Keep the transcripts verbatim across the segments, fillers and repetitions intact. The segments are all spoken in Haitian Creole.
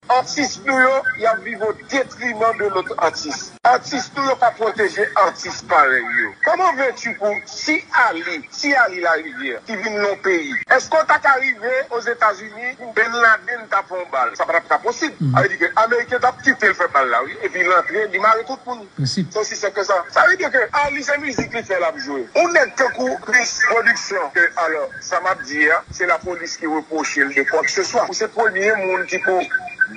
Atis nou yo, y ap viv o detriman de lòt atis. Atis nou yo pa pwoteje atis parèy yo. Kòman vèti pou si Ali, si Ali Larivière ki vin nan peyi, èske w ta ka rive Ozetazini pou Bin Laden ta fè yon bal? Sa pa t ap ka posib. Sa vle di ke Ameriken t ap kite l fè bal la, wi, epi l antre, li mare tout moun. Se osi senp ke sa. Sa vle di ke Ali se mizik li fè l ap jwe. Yon nèg tankou Chris Production, ke, alò, sa m ap di a, se lapolis ki repwoche l de quoi que ce soit. Ou se premye moun ki pou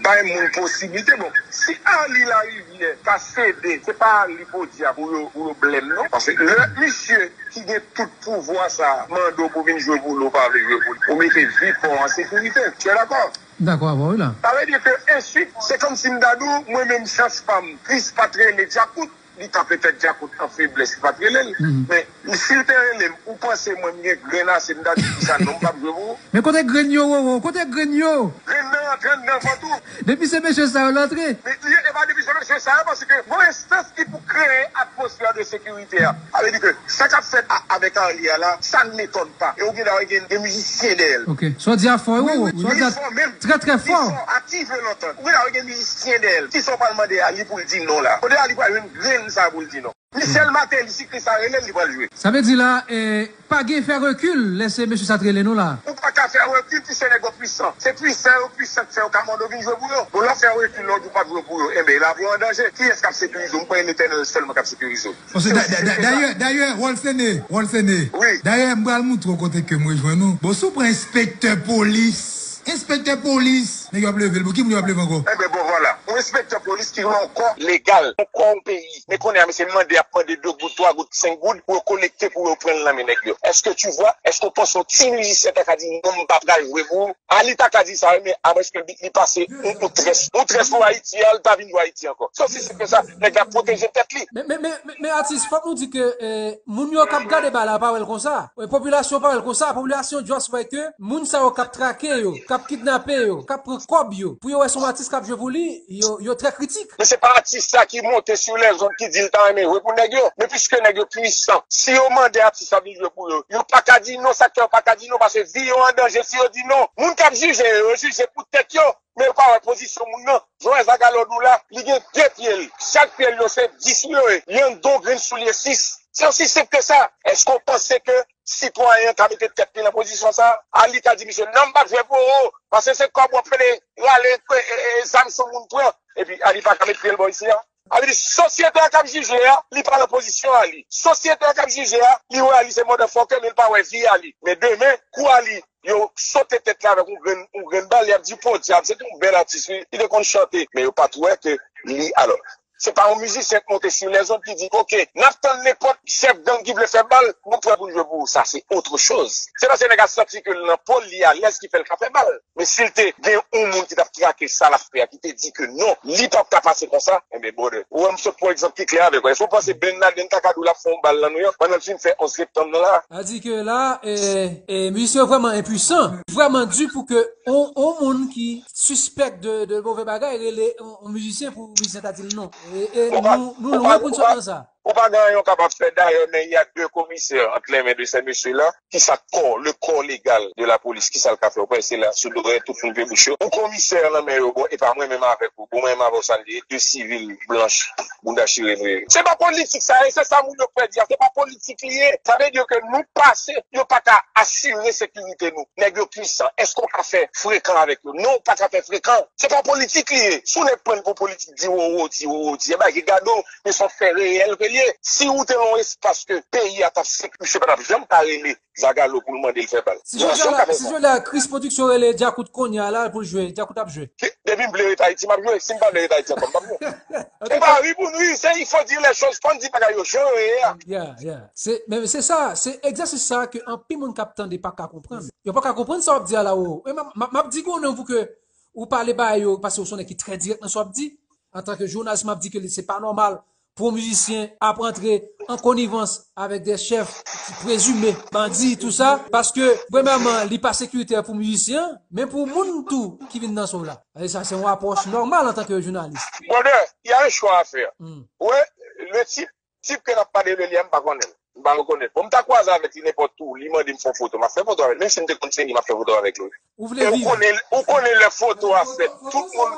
bay moun posiblite. Bon, si Ali Larivière ta sede, se pa Ali Podia pou yo, pou yo blame non. Paske lè misye ki gen tout pouvwa sa a mande w pou vin jwe pou li, ou pa vle jwe pou li. Ou mete vi pa w an sekirite. Tu es d'accord? Dakò avè w, wi la. Sa vle di ke ensuite, se kòmsi m ta di w, mwen menm chans pa m, Chris pa t rele Djakout, li ta petèt Djakout an feblès, li pa t rele l. Men, si l te rele m, ou panse mwen m gen grenn ase m ta di Chris a non, m p ap jwe pou ou? Men kote grenn yo, Roro? Kote grenn yo? Grenn nan rantre anndan vant ou. Depi se mesye sa yo l antre. Men li, e pa depi se mesye sa yo, paske gon enstans ki pou kreye atmosfè de sekirite a. Sa vle di ke sa k ap fèt a, avèk Arly a la, ça ne m'étonne pas. E ou gen dwa gen de mizisyen dèyè l. Ok. Sa w di a fò, wi, wi, wi, sa w di a trè, trè fò. Li fò menm. Li fò, aktive lontan. Ou gen dwa gen mizisyen dèyè l. Kisa w pral mande Arly pou l di non la? Kote Arly pral jwenn grenn sa pou l di non? Michel Martelly, si Chris a rele l, li pral jwe. Sa vle di la, eh, pa gen fè rekil lè se mesye sa t rele nou la. Ou pa ka fè rekil, ti se nèg yo pwisan. Se pwisan yo pwisan k fè yo ka mande w vin jwe pou yo. Bon, lè w fè rekil, lè w di w p ap jwe pou yo, enben, lavi w an danje. Kiyès k ap sekirize w? M kwè e Letènèl sèlman k ap sekirize w. Bon, se da-, da-, da-, dayè, dayè, Rolsene, Rolsene. Wi. Dayè, m pral montre w kote ke m rejwenn ou. Bon, si w pran enspektè polis, enspektè polis, nèg yo ap leve l. Bon, ki moun yo ap leve ankò? Enben, bon, vwala. Yon enspektè polis ki yon kò legal, yon kò yon peyi. Men kounye a, mesye mande, ap mande de goud, twa goud, senk goud pou yo kolekte, pou yo pran l nan men nèg yo. Est-ce que tu vois? Est-ce que w panse yon ti mizisyen ta ka di, "Non, m pa pral jwe pou ou"? Arly ta ka di sa, wi, men amwens ke li, li pase yon, yon très, yon très pou Ayiti a, li pa vin jwe Ayiti ankò. Se osi senp ke sa, nèg la pwoteje tèt li. Men, men, men, men, men atis, fòk nou di ke, eh, moun yo k ap gade bal la pa wè l konsa. Eh, popilasyon pa wè l konsa. Popilasyon just wè ke moun sa yo k ap trake yo, k ap kidnape yo, k ap pran kòb yo, pou yo wè se yon atis k ap jwe pou li, yo, yo trè kritik. Men se pa atis sa ki monte sou lèzond ki di l ta renmen jwe pou nèg yo. Men piske nèg yo pwisan, si yo mande atis la vin jwe pou yo, yo pa ka di non, sa k fè yo pa ka di non, paske vi yo an danje si yo di non. Moun k ap jije yo, yo jije pou tèt yo, men yo pa wè pozisyon moun nan. Jan w wè Zagallo di w la, li gen de pye l, chak pye l yo se dis yo ye, li anndan yon grenn soulye sis. Se osi senp ke sa. Èske w panse ke sitwayen an ka mete tèt li nan pozisyon sa a? Arly ka di misye, "Non, m p ap jwe pou ou, paske se kòb w ap pede rale, e, e, e, zam sou moun pran." Epi Arly pa ka met pye l bò isi a. Sa vle di, sosyete a k ap jije a, li pa nan pozisyon Arly. Sosyete a k ap jije a, li wè Arly se motherfucker, men li pa wè vi Arly. Men demen, kou Arly, yo sote tèt li avèk yon grenn, yon grenn bal, y ap di, "Podyab, se te yon bèl atis, wi, li te konn chante." Men yo pa t wè ke li, alò, se pa yon mizisyen k monte sou lèzond ki di, "Ok, n ap tann nenpòt chèf gang ki vle fè bal, nou prè pou n jwe pou ou." Sa se autre chose. Se paske nèg la santi ke l nan po l, li alèz ki fè l ka fè bal. Men si l te gen yon moun ki t ap trake sa l ap fè a, ki te di ke non, li p ap ka pase konsa, enben, brother, ou wè m sot pran egzanp ki klè avèk ou. Èske w panse Bin Laden ta ka di w l ap fè yon bal nan Nouyòk pandan l fin fè onz septanm nan la? Sa di ke la, e, e, mizisyen yo vrèman enpwisan, vrèman di pou ke on, on moun ki sispèk de, de move bagay rele on, on mizisyen pou mizisyen ta di l non. E, e nou, nou lwen pou n sot nan sa. Ou pa gen anyen w kapab fè. D'ailleurs, mais il y a deux commissaires entre les mains de ces messieurs-là, qui ça, corps, le corps légal de la police, kisa l ka fè? Ou panse se la sou do tout moun pe bouch yo? Yon komisè nan men yo, bon, e pa mwen menm avèk ou, bon, mwen menm avè w, sa n ye, de sivil blanch, bounda chire nou ye. Se pa politik sa ye, se sa moun yo pè di a, se pa politik li ye. Sa vle di ke nou pase, yo pa ka asire sekirite nou. Nèg yo pwisan, èske w ka fè frekan avèk yo? Non, w pa ka fè frekan. Se pa politik li ye. Si w nèk pran l pou politik, di wowo, di wowo, di, e bagay ki gade w, men se yon fè reyèl ke l ye. Si w te nan yon espas ke peyi a t ap sekirize, pa t ap janm ka rele Zagalo pou l mande l fè bal. Si jodi a la, si jodi a Chris Production rele Djakout kounye a la pou l jwe, Djakout ap jwe. Depi m vle ret Ayiti, m ap jwe. Si m pa vle ret Ayiti ankò, m p ap jwe. Ou pa ri pou n ri, se il faut dire les choses, fò n di bagay yo jan yo ye a. Yeah, yeah. Se, men se sa, se egzèsis sa ke anpil moun k ap tande pa ka konprann. Yo pa ka konprann sa w ap di a la, wowo. E m, m, m ap di konnen pou ke ou pale ba yo, paske ou se yon nèg ki trè dirèk nan sa w ap di. Antanke jounalis, m ap di ke li, se pa nòmal pou yon mizisyen ap antre an konivans avèk de chèf ki prezime bandi, tou sa, paske, premyèman, li pa sekiritè pou mizisyen an, men pou moun tou ki vin danse w la. E sa, se yon apwòch nòmal antanke jounalis. Brother, il y a un choix à faire. Hmm. Ouais, le type, type ke n ap pale de li a, m pa konnen l. M pa rekonèt. Bon, m ta kwaze avèk li nenpòt tou, li mande m fè yon foto, m ap fè foto avèk li. Menm si m te konn se li, m ap fè foto avèk li. Ou vle E ou viv? konnen, ou konnen lè foto a fèt, tout moun.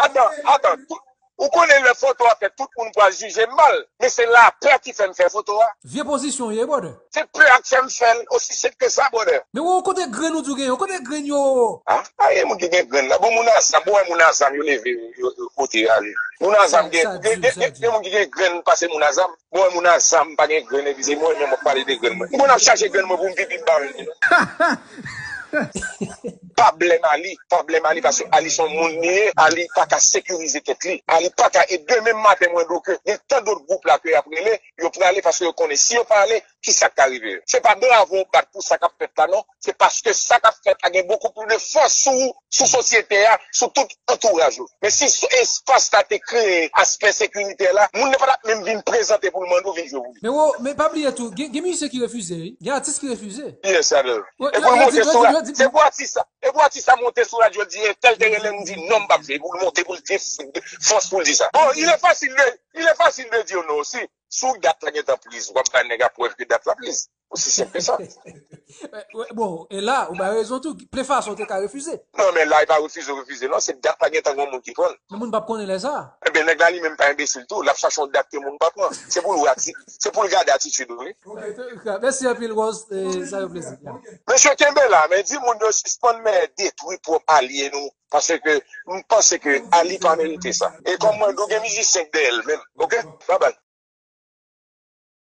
Adan, adan, tout, ou konnen lè foto a fèt, tout moun pral jije m mal. Men se lapè ki fè m fè foto a. Vye pozisyon w ye, brother. Se pè a k fè m fè l, osi senp ke sa, brother. Men ou kote grenn ou di w genyen, ou kote grenn yo? Ah, a, e moun ki gen grenn la. Bon, moun a zam, bon, moun a zam, yo leve, yo, yo pote ale. Moun a zam, gen, gen, gen, gen, gen moun ki gen grenn pase moun a zam. Bon, moun a zam, pa gen grenn, epi se mwen menm w ap pale de grenn mwen. M konn ap chache grenn mwen pou m pipi m pa menm. Pa blèm Ali, pa blèm Ali, paske Ali se yon moun li ye, Ali pa ka sekirize tèt li, Ali pa ka, e demen maten mwen do ke gen tan dòt gwoup la ke y ap rele, yo prale paske yo konnen si yo pa ale, kisa k ka rive yo. Se pa bravo w bat pou sa k ap fèt la non, se paske sa k ap fèt la gen bokou plis de fòs sou ou, sou sosyete a, sou tout antouraj ou. Men si espas la te kreye aspè sekiritè la, moun nan pa t ap menm vin prezante pou l mande w vin jwe pou li. Men wo, men pa bliye tou, gen, gen mizisyen ki refize, wi. Gen atis ki refize. Yes, Adel. E pou l monte sou radyo, se pou atis sa. E pou atis sa monte sou radyo, l di entèl te rele m, m di non, m p ap jwe. Pou l monte, pou l di fòs pou l di sa. Bon, il est facile de, il est facile de dire non aussi. Si w dat la gentan priz, w ap bay nèg la prèv ke dat la priz. Osi senp ke sa. Bon, e la, ou bay rezon tou. Ple fason te ka refize. Non, men la, e pa refize, refize. Non, se dat la gentan gen moun ki pran l. Men moun p ap konnen lè sa. Ebyen, nèg la li menm pa enbesil tou. L ap chache yon dat ke moun pa pran. Se pou l wè ati, se pou l gade atitid ou, wi. Mèsi anpil, Rose. Sa yo plezi. Mesye, kenbe la, men di moun yo sispann men detwi pwòp alye nou. Paske m panse ke Ali pa merite sa. E kòm mwen, nou gen mizisyen k dèyè l menm. Oke? Babay.